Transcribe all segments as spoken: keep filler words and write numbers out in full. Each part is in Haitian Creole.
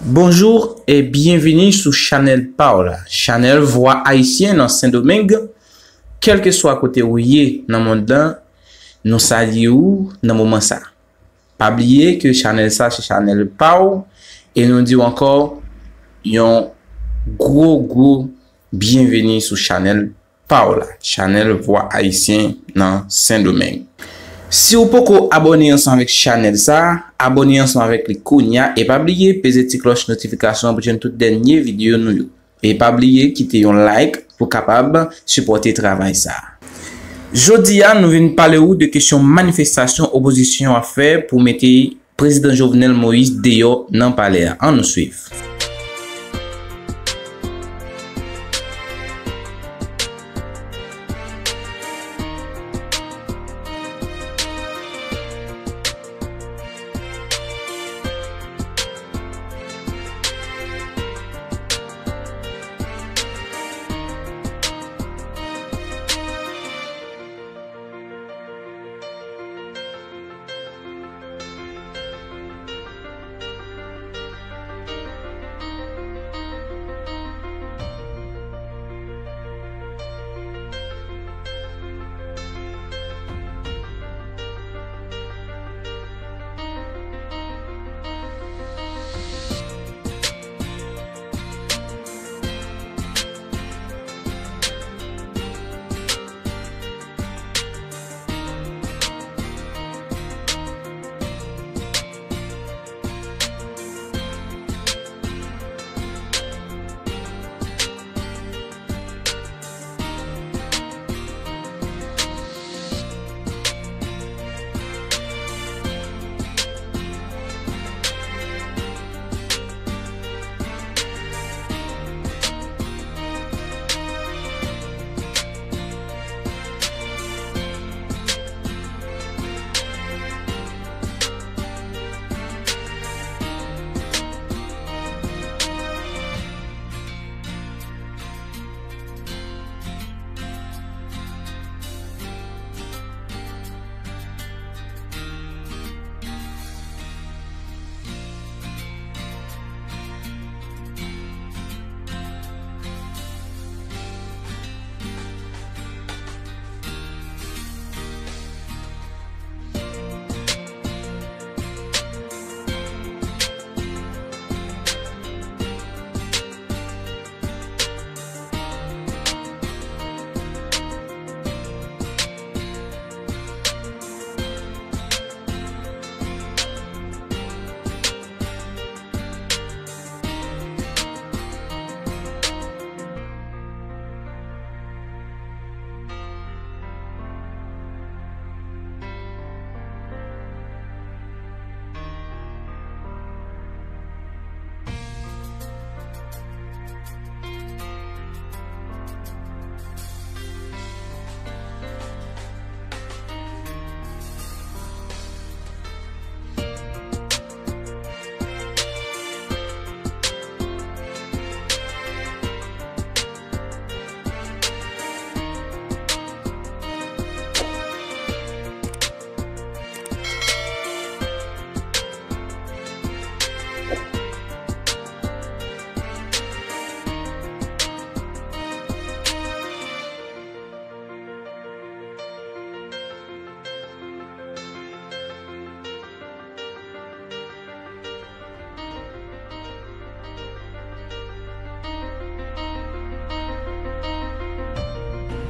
Bonjou e byenvini sou chanèl pa w la, chanèl Vwa Ayisyen nan Sendomeng. Kèlkeswa kote ou ye nan mond lan, nou salye ou nan moman sa. Pa bliye ke chanèl sa se chanèl pa w e nou di w ankò yon gwo gwo byenvini sou chanèl pa w la, chanèl Vwa Ayisyen nan Sendomeng. Si w poko abòne ansanm avèk chanèl sa, abòne ansanm avèk li kounye a e pa bliye peze ti klòch notifikasyon an pou w jwenn tout dènye videyo nou yo. E pa bliye kite yon like pou w kapab sipòte travay sa. Jodi a, nou vin pale w de kesyon manifestasyon opozisyon an ap fè pou mete Prezidan Jovenel Moïse deyò nan palè a. Ann nou swiv.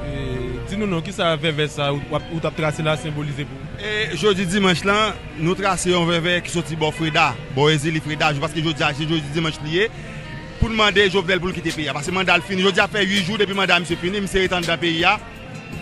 E, di nou non, kisa vèvè sa ou, w ap, ou t ap trase la senbolize pou ou? E jodi dimanch lan, nou trase yon vèvè ki soti bò Freda, bò Ezili Freda, paske jodi a, se jodi dimanch li ye, pou n mande Jovenel pou l kite peyi a. Paske manda l fini. Jodi a fè uit jou depi manda misye fini, misye ret anndan peyi a.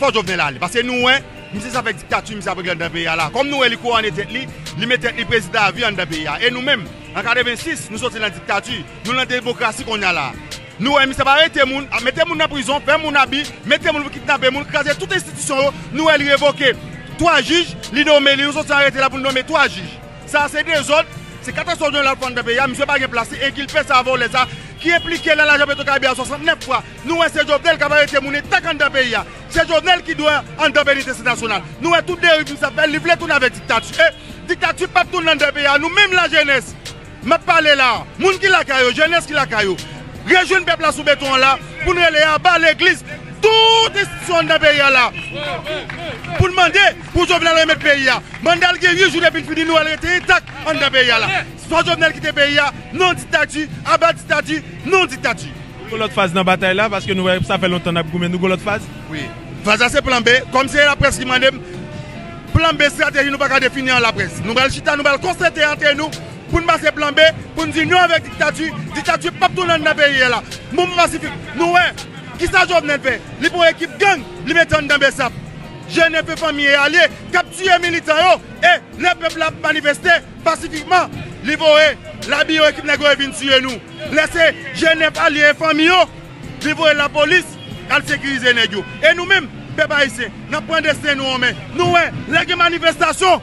Fò Jovenel ale. Paske nou wè, misye sa fè diktati, misye ap regle anndan peyi a la. Kòm nou wè li kouwone tèt li, li met tèt li prezidan avi anndan peyi a. E nou menm, an katrevensis, nou soti nan diktati, nou nan demokrasi kounye a la. Nou wè misye pa rete moun, ap mete moun nan prizon, fè moun abi, mete moun pou kidnape moun, kraze tout enstitisyon yo. Nou wè li revoke twa jij, li nome li, nou soti arete la pou n nome twa jij. Sa se dezòd, se katastwòf Jovenel ap fè anndan peyi a, misye pa gen plas li, e kilpe sa vòlè sa ki enplike nan lajan Petwokaribe a swasantnèf fwa. Nou wè se Jovenel k ap arete moun entak anndan peyi a. Se Jovenel ki dwe anndan penitansye nasyonal. Nou wè tout deriv misye ap fè, li vle tounen avèk diktati. E diktati p ap tounen anndan peyi a. Nou menm lajenès, M ap pale la, moun ki lakay yo, jenès ki lakay yo, rejwenn pèp la sou beton an la, pou n rele aba legliz, tout enstitisyon anndan peyi a la, pou n mande pou Jovenel remèt peyi a. Manda l gen uit jou depi l fini, nou wè l rete entak anndan peyi a la. Fò Jovenel kite peyi a, non diktati, aba diktati, non diktati. Nou gen lòt faz nan batay la, paske nou wè sa fè lontan n ap goumen, nou gen lòt faz? Wi. Faz la se plan B, kòm se laprès ki mande m, plan B estrateji nou pa ka defini an laprès. Nou pral chita, nou pral konsète antre nou pou n pase plan B, pou n di non avèk diktati. Diktati p ap tounen anndan peyi a la. Mouvman pasifik, nou wè kisa Jovenel fè. Li pran ekip gang, li mete anndan BSAP. G N F e fanmi e alye k ap tiye militan yo. E lè pèp la ap manifeste pasifikman, li voye labi yo, ekip nèg yo vin tiye nou. Lè se G N F alye e fanmi yo, li voye lapolis al sekirize nèg yo. E nou menm, pèp ayisyen, n ap pran desten nou an men. Nou wè, lè gen manifestasyon,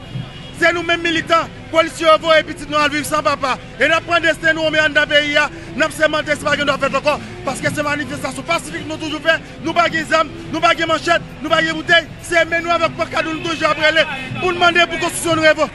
se nou menm militan, polisye yo voye pitit nou al viv san papa. E n ap pran desten nou an men anndan peyi a, n ap sèmante sa pa gen dwa fèt ankò, paske se manifestasyon pasifik nou toujou fè, nou pa gen zam, nou pa gen manchèt, nou pa gen boutèy, se men nou avèk pankad nou nou toujou ap rele pou n mande pou konstitisyon nou revo.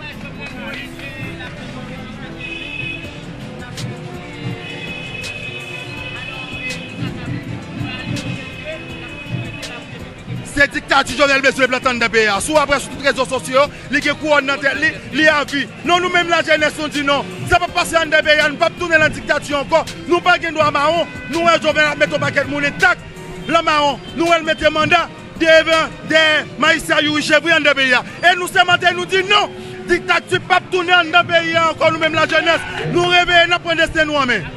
Se diktati Jovenel bezwen plante anndan peyi a. Si w ap wè sou tout rezo sosyo yo, li gen kouwòn nan tèt li, li avi. Non, nou menm lajenès, nou di non. Sa p ap pase anndan peyi a, nou p ap tounen nan diktati ankò. Nou pa gen dwa mawon. Nou wè Jovenel ap mete yon pakèt moun entak lan mawon. Nou wè l mete manda devan, dèyè majistra Youri Chevry anndan peyi a. E nou sèmante, nou di non! Diktati p ap tounen anndan peyi a ankò, nou menm lajenès. Nou reveye, n ap pran desten nou an men.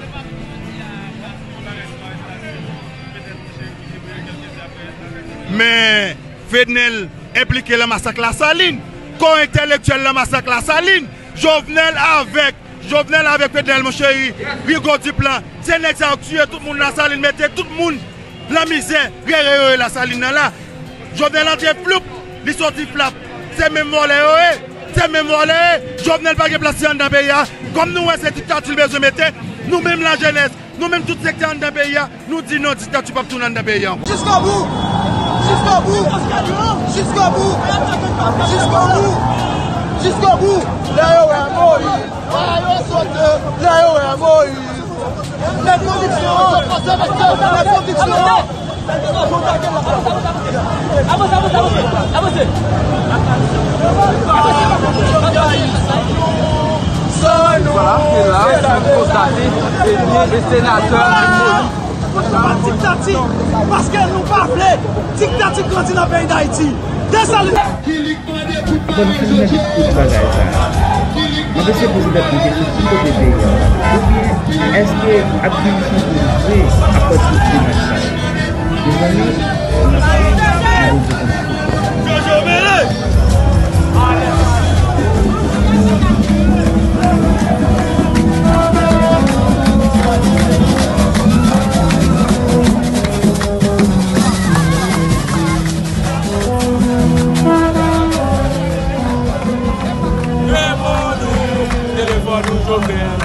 Men Fednel enplike lan masak Lasalin. Kò entèlektyèl lan masak Lasalin. Jovenel avèk, Jovenel avèk Fednel, monchè, Rigaud, Duplan. Se nèg sa yo k tiye tout moun Lasalin, mete tout moun lan mizè, rere yo ye Lasalin nan la. Jovenel antre floup, li soti flap. Se menm vòlè yo ye. Se menm vòlè yo ye. Jovenel pa gen plas li anndan peyi a. Kòm nou wè se diktati l bezwen mete, nou menm lajenès, nou menm tout sektè anndan peyi a, nou di non, diktati p ap tounen anndan peyi a ankò. Jusqu'au bout! Jusqu'au bout! Jusqu'au bout! Jusqu'au bout! Jusqu'au bout! Lè yo wè Moyiz, lè yo sote, lè yo wè Moyiz. Nèg konviksyon an! Nèg konviksyon an! Avanse, avanse, avanse, avanse. Vwala, se la, se nou konstate, ebyen, e senatè Moyiz. Fòk nou bat diktati, paske nou pa vle diktati grandi nan peyi Dayiti. Desalin. Bon, m fin mèt tout bagay sa a. M ap eseye poze tèt mwen kesyon, ki kote peyi a? Oubyen, èske ap gen yon chanjman vre apati de demach sa a? Mezanmi, n ap viv nan yon peyi konsa. Telefòn nou, telefòn nou, Jovenel.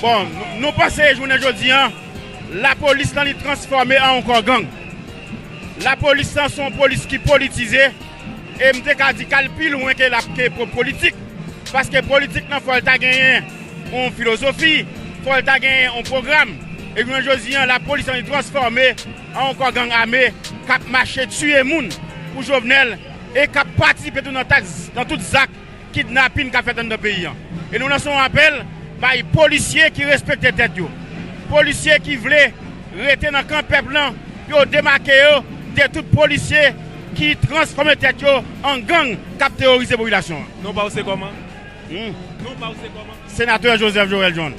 Bon, nou, nou panse jounen jodi a, lapolis lan li transfòme an yon kò gang. Lapolis lan se yon polis ki politize, e m te ka di k al pi lwen ke l ap ke po-, politik. Paske politik lan fò l ta genyen yon filozofi, fò l ta genyen yon pwogram. E jounen jodi a, lapolis an li transfòme an yon kò gang ame k ap mache tiye moun pou Jovenel e k ap patisipe tou nan tak, nan tout zak kidnapin k ap fèt anndan peyi a. E nou lanse yon apèl bay polisye ki respekte tèt yo. Polisye ki vle rete nan kan pèp lan, pou yo demake yo de tout polisye ki transfòme tèt yo an gang k ap teworize popilasyon an. Non pa w se kòman? Hmm. Non pa w se kòman? Senatè Joseph Joël John.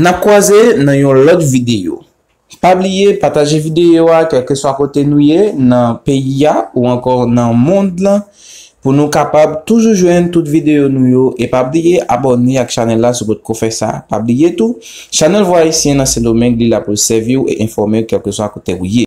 N ap kwaze nan yon lòt videyo. Pa bliye pataje videyo a kèlkeswa kote nou ye nan peyi a ou ankò nan mond lan, pou nou kapab toujou jwenn tout videyo nou yo. E pa bliye abòne ak chanèl la si w potko fè sa. Pa bliye tou, chanèl Vwa Ayisyen nan Sendomeng, li la pou l sèvi w e enfòme w kèlkeswa kote w ye.